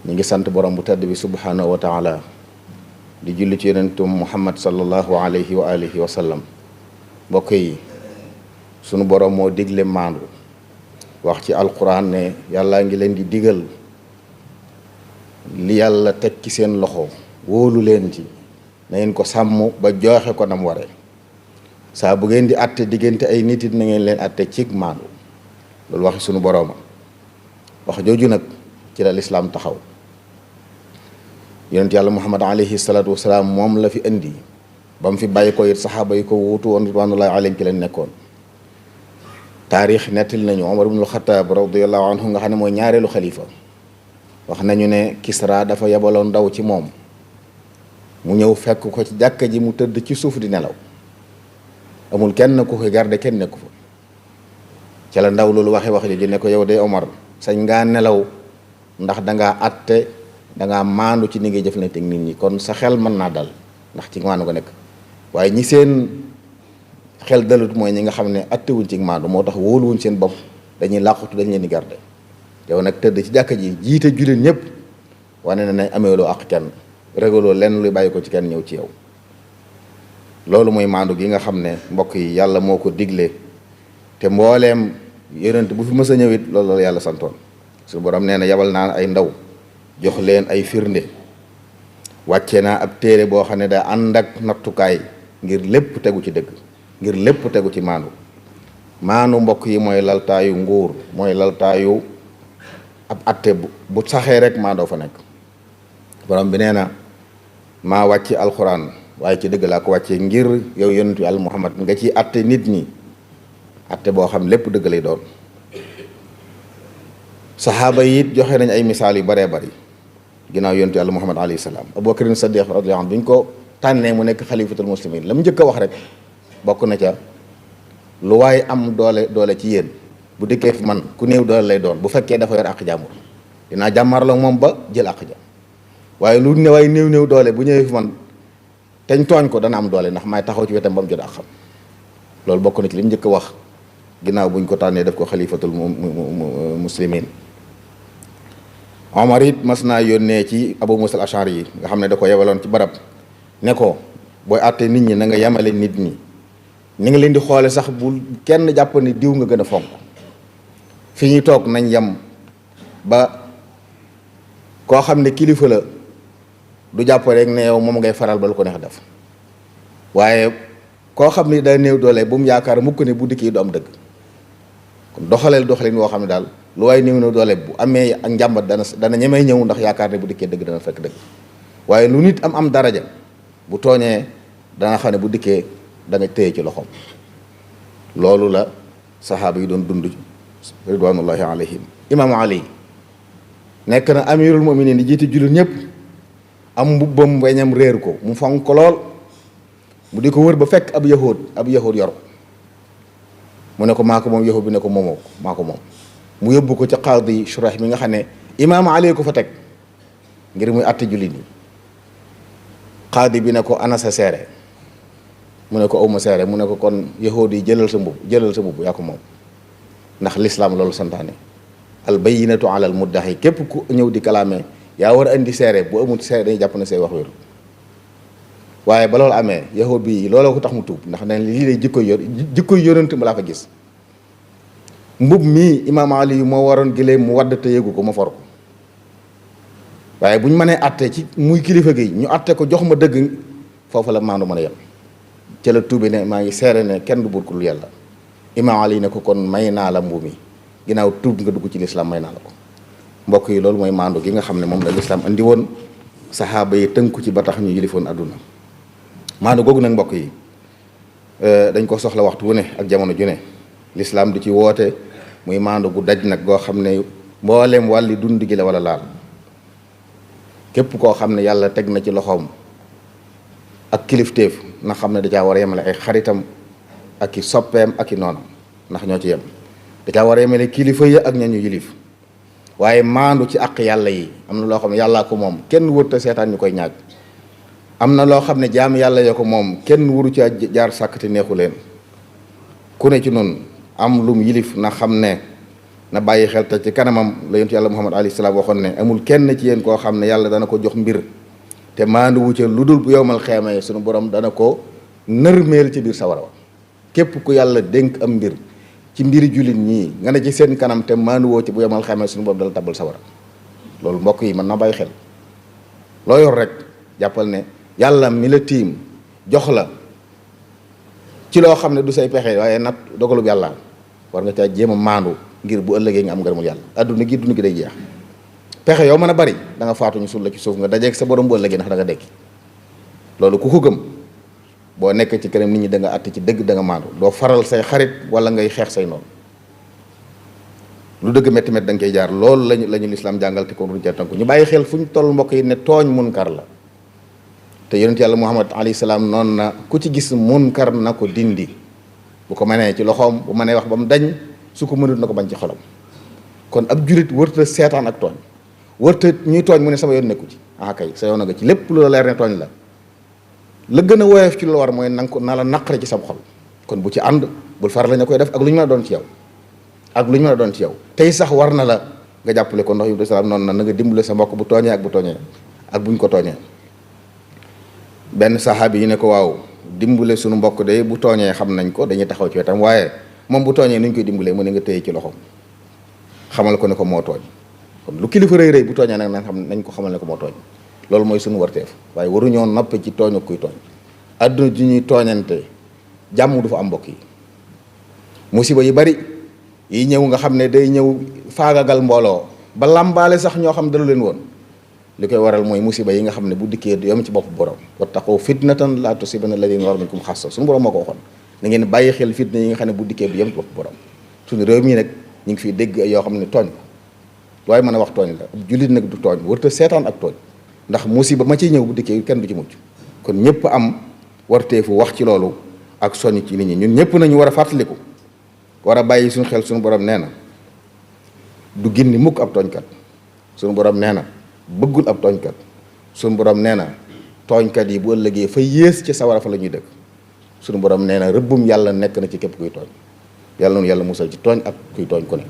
ñi ngi sant borom bu tedd bi subhanahu wa taala di julli ci yonentum muhammad sallallahu alayhi wa alihi wa sallam. mbokk yi sunu borom moo digle maandu wax ci alquran ne yàllaa ngi leen di digal li yàlla teg ci seen loxo wóolu leen ci na ngeen ko sàmm ba joxe ko nam waree saa bu ngeen di àtte diggante ay nit it na ngeen leen àtte cig maandu. loolu waxi sunu borooma wax jooju nag ci la lislaam taxaw. yonent yàlla muhammad alayhi salaatu wasalaam moom la fi indi ba mu fi bàyyi ko it saxaaba yi ko wuutu woon ridwanullahi alayhim ci leen nekkoon. taarix nettali nañu omar ibnul xataab radiallahu anhu nga xam ne mooy ñaareelu xalifa wax nañu ne Kisra dafa yebaloon ndaw ci moom mu ñëw fekk ko ci jàkka ji mu tëdd ci suuf di nelaw amul kenn ku ko garde kenn nekku fa ca la ndaw loolu wax ji ne ko yow de Omar sañ ngaa nelaw ndax dangaa atte dangaa maandu ci ni ngay jëflante ak nit ñi kon sa xel mën naa dal ndax ci maandu ko nekk waaye ñi seen xel dalut mooy ñi nga xam ne attewuñ ci maandu moo tax wóoluwuñ seen bopp dañuy làqutu dañ leen di garde yow nag tëdd ci jàkka ji jiite jullit ñëpp wane na ne ameeloo ak kenn régaloo lenn luy bàyyi ko ci kenn ñëw ci yow. loolu mooy maandu gi nga xam ne mbokk yi yàlla moo ko digle te mbooleem yonent bu fi mës a ñëwit loolu la yàlla santoon. su borom nee na yabal naa ay ndaw jox leen ay firnde wàcce naa ab téere boo xam ne daa ànd ak nattukaay ngir lépp tegu ci dëgg ngir lépp tegu ci maandu mbokk yi mooy laltaayu nguur mooy laltaayu ab atte bu saxee rek maandoo fa nekk. borom bi nee na maa wàcce alxuraan waaye ci dëgg laa ko wàccee ngir yow yonentu yàlla muhammad nga ci atte nit ñi atte boo xam lépp dëgg lay doon. saxaaba yi it joxe nañ ay misaal yu baree bari ginnaaw yonentu yàlla muhammad alayhi salaam. abubakar saddiq radiyallahu anhu bi ñu ko tànnee mu nekk xalifatul muslimin la mu njëkk a wax rek bokk na ca lu waaye am doole ci yéen bu dikkee fi man ku néew doole lay doon bu fekkee dafa yor àq jàmbur dinaa jàmmarloo moom ba jël àq ja waaye lu ne waaye néew doole bu ñëwee fi man teñ tooñ ko dana am doole ndax maay taxaw ci wetam ba mu jot àqam. loolu bokk na ci li mu njëkk a wax ginnaaw buñ ko tànnee def ko xalifatul muslimin. Omar it mas naa yónnee ci Abu Musa al-Ash'ari yi nga xam ne da ko yebaloon ci barab ne ko booy àttee nit ñi na nga yemale nit ñi ni nga leen di xoole sax bu kenn jàpp ne diw nga gën a fonk fi ñuy toog nañ yem ba koo xam ne kilifa la du jàpp rek ne yow moom ngay faral ba lu ko neex def waaye koo xam ne day néew doole bu mu yaakaar mukk ne bu dikkee du am dëgg kon doxalin woo xam ne daal lu waaye néew doole bu amee ak njàmbat dana ñemee ñëw ndax yaakaar ne bu dikkee dëgg dana fekk dëgg waaye lu nit am daraja bu tooñee dana xam ne bu dikkee da nga téye ci loxoom. loolu la saxaaba yi doon dund ridwanullahi alayhim. imaamu ali nekk na amirul muminin di jiite jullit ñëpp am mbubbam weñam réer ko mu fonk ko lool mu di ko wër ba fekk ab yahud yor mu ne ko maa ko moom yahud bi ne ko moomoo ko maa ko moom mu yóbbu ko ca qaadi Shurayh mi nga xam ne imaamu ali ko fa teg ngir muy àtte jullit ñi. qaadi bi ne ko ana sa seere mu ne ko awma seere mu ne ko kon yahud yi jëlal sa mbubb yaa ko moom ndax lislaam loolu santaane al bayyinatu ala al muddahi képp ku ñëw di kalaame yaa war a indi seere bu amul seere dañuy jàpp ne say wax wéru waaye ba loolu amee yahud bi looloo ko tax mu tuub ndax dañ lii lay jikkoy yonent mu laa fa gis. mbub mii imaam ali moo waroon gilee mu wadd te yëgu ko ma for ko waaye bu ñu mënee atte ci muy kilifa gi ñu atte ko jox ma dëgg foofu la maandu mën a yem ca la tuube ne maa ngi seere ne kenn du buur ku dul yàlla. imaam ali ne ko kon may naa la mbuub mi ginnaaw tuub nga dugg ci lislaam may naa la ko. mbokk yi loolu mooy maandu gi nga xam ne moom la lislaam andi woon saxaaba yi tënku ci ba tax ñu yilifoon adduna. maandu googu nag mbokk yi dañ ko soxla waxtu wu ne ak jamono ju ne lislaam di ci woote muy maandu gu daj nag goo xam ne mboolem wàlli dund gi la wala laal képp koo xam ne yàlla teg na ci loxoom ak kilifteef na xam ne da caa war a yemale ay xaritam ak i soppeem ak i noonam ndax ñoo ci yem da caa war a yemale kilifa yi ak ñañu yilif waaye maandu ci àq yàlla yi am na loo xam ne yàllaa ko moom kenn wërta seetaan ñu koy ñaag am na loo xam ne jaam yàlla yoo ko moom kenn waru ci jaar sàkkati neexu leen ku ne ci noonu am lum yilif na xam ne na bàyyi xel te ci kanamam la yonent yàlla Muhammad alayhi salaam waxoon ne amul kenn ci yéen koo xam ne yàlla dana ko jox mbir te maandu wu ca lu dul bu yowmal xeemee sunu borom dana ko nërmeel ci biir sawara wa képp ku yàlla dénk am mbir ci mbiri jullit ñii nga ne ci seen kanam te maandu woo ci bu yowmal xeemee sunu borom dala tabal sawara loolu mbokk yi mën na bàyyi xel loo yor rek jàppal ne yàlla mi la tiim jox la ci loo xam ne du say pexe waaye nag dogalub yàlla war nga caa jéem a maandu ngir bu ëllëgee nga am ngërëmul yàlla adduna gi dund gi day jeex pexe yow mën a bari da nga faatu ñu suul la ci suuf nga dajeeg sa borom bu ëllëgee ndax da nga dekki loolu ku ko gëm boo nekk ci kanam nit ñi da nga àtt ci dëgg da nga maandu doo faral say xarit wala ngay xeex say noonu lu dëgg métti métti da nga koy jaar loolu lañu lislaam jàngal te ko duñ ca tënku ñu bàyyi xel fu ñu toll mbokk yi ne tooñ munkar la te yonent yàlla Muhammad alayhi salaam noonu na ku ci gis munkar na ko dindi bu ko mënee ci loxoom bu mënee wax ba mu dañ su ko mënut na ko bañ ci xolam kon ab julit wërta seetaan ak tooñ wërta ñuy tooñ mu ne sama yoon nekku ci kay sa yoon nga ci lépp lu la leer ne tooñ la gën a woyof ci lu war mooy nanga ko na la naqare ci sam xol kon bu ci ànd bul far la ñu koy def ak lu ñu mën a doon ci yow ak lu ñu mën a doon ci yow tey sax war na la nga jàppale ko ndax Ibrahima salaam noonu na nga dimbale sa mbokk bu tooñee ak bu tooñee ak buñ ko tooñee benn saxaabi yi ne ko waaw dimbale suñu mbokk de bu tooñee xam nañ ko dañuy taxaw ci wetam waaye moom bu tooñee nuñ koy dimbalee mu ne nga téye ci loxoom xamal ko ne ko moo tooñ kon lu kilifa rëy rëy bu tooñee nag nañ ko xamal ne ko moo tooñ loolu mooy suñu warteef waaye waruñoo noppe ci tooñ ak kuy tooñ adduna ji ñuy tooñante jàmm du fa am mbokk yi musiba yu bari yi ñëw nga xam ne day ñëw faagagal mbooloo ba làmbaale sax ñoo xam dalu leen woon li koy waral mooy musiba yi nga xam ne bu dikkee du yem ci bopp borom wattaqu fitnatan laa tusibanna alladina zalamu minkum xassa suñu borom moo ko waxoon na ngeen bàyyi xel fitna yi nga xam ne bu dikkee du yem ci bopp borom suñu réew mii nag ñu ngi fiy dégg yoo xam ne tooñ waaye mën a wax tooñ la ab jullit nag du tooñ warta seetaan ak tooñ ndax musiba ma ciy ñëw bu dikkee kenn du ci mucc kon ñëpp am warteefu wax ci loolu ak soññ ci nit ñi ñun ñëpp nañu war a fàttaliku war a bàyyi suñu xel suñu borom nee na du gindi mukk ab tooñkat suñu borom nee na bëggul ab tooñkat suñu borom nee na tooñkat yi bu ëllëgee fa yées ci sawara fa la ñuy dëkk suñu borom nee na rëbbum yàlla nekk na ci képp kuy tooñ yàlla noonu yàlla musal ci tooñ ak kuy tooñ ku ne